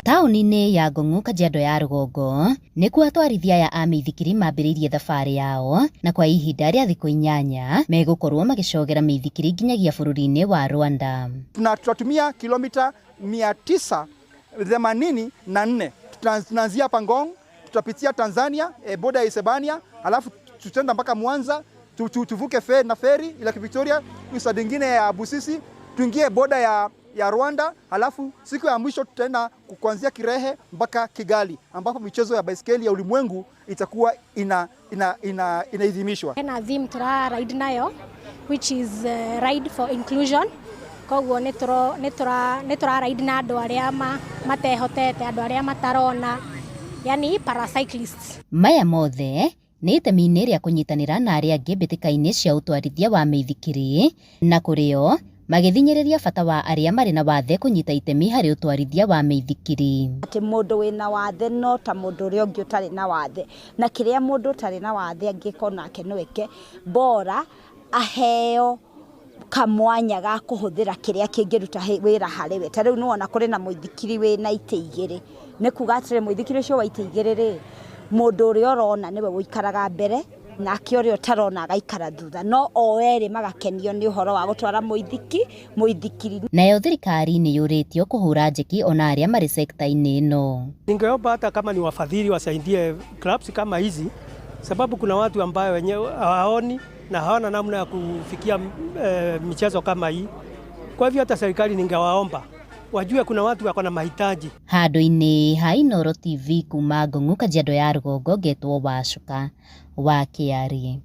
Taũni-inĩ ya Ngong'u Kajiado ya Rũgongo nĩkuo atwarithia aya a mĩithikiri mambĩrĩirie thabarĩ yao na kwa ihinda rĩa thikũ inyanya megũkorwo magĩcogera mĩithikiri nginyagia bũrũri-inĩ wa Rwanda. Na tutatumia kilomita 984. Tunaanzia hapa Ngong, tutapitia Tanzania, boda ya Isebania, alafu tutaenda mpaka Mwanza, tuvuke feri na feri Lake Victoria, side ingine ya Busisi, tuingie boda ya Rwanda, halafu siku ya mwisho tutaenda kuanzia Kirehe mpaka Kigali ambapo michezo ya baiskeli ya ulimwengu itakuwa inaidhimishwa. Hena theme tura ride nayo, which is ride for inclusion. Koguo nĩ tũra ride na andũ arĩa matehotete, andũ arĩa matarona, yani paracyclists. Maya mothe nĩ itemi-inĩ rĩa kũnyitanĩra na arĩa angĩ mbĩtĩka-inĩ cia ũtwarithia wa mĩithikiri na kũrĩo magĩthinyĩrĩria bata wa arĩa marĩ na wathe kũnyita itemi harĩ ũtwarithia wa mĩithikiri. Atĩ mũndũ wĩna wathe no ta mũndũ ũrĩa ũngĩ ũtarĩ na wathe, na kĩrĩa mũndũ ũtarĩ na wathe angĩka onake no eke, bora aheo kamwanya ga kũhũthĩra kĩrĩa kĩngĩruta wĩra harĩ we. Ta rĩu nĩwona kũrĩ na mũithikiri wĩna itĩ igĩrĩ, nĩ kuga atĩrĩ mũithikiri ũcio wa itĩ igĩrĩ rĩ, mũndũ ũrĩa ũrona nĩwe ũikaraga mbere nake ũrĩa ũtarona agaikara thutha, no o erĩ magakenio nĩ ũhoro wa gũtwara mũithikiri. Nayo thirikari nĩ yũrĩtio kũhũra njeki ona arĩa marĩ sekta-inĩ ĩno. Ningeomba hata kama ni wafadhili wasaidie clubs kama hizi, sababu kuna watu ambao wenyewe hawaoni na hawana namna ya kufikia michezo kama hii. Kwa hivyo hata serikali ningewaomba wajue kuna watu wako na mahitaji. Handũ-inĩ ha Inooro TV kuma Ngong'u Kajiado ya Rũgongo ngetwo Wacuka wa Kĩarie.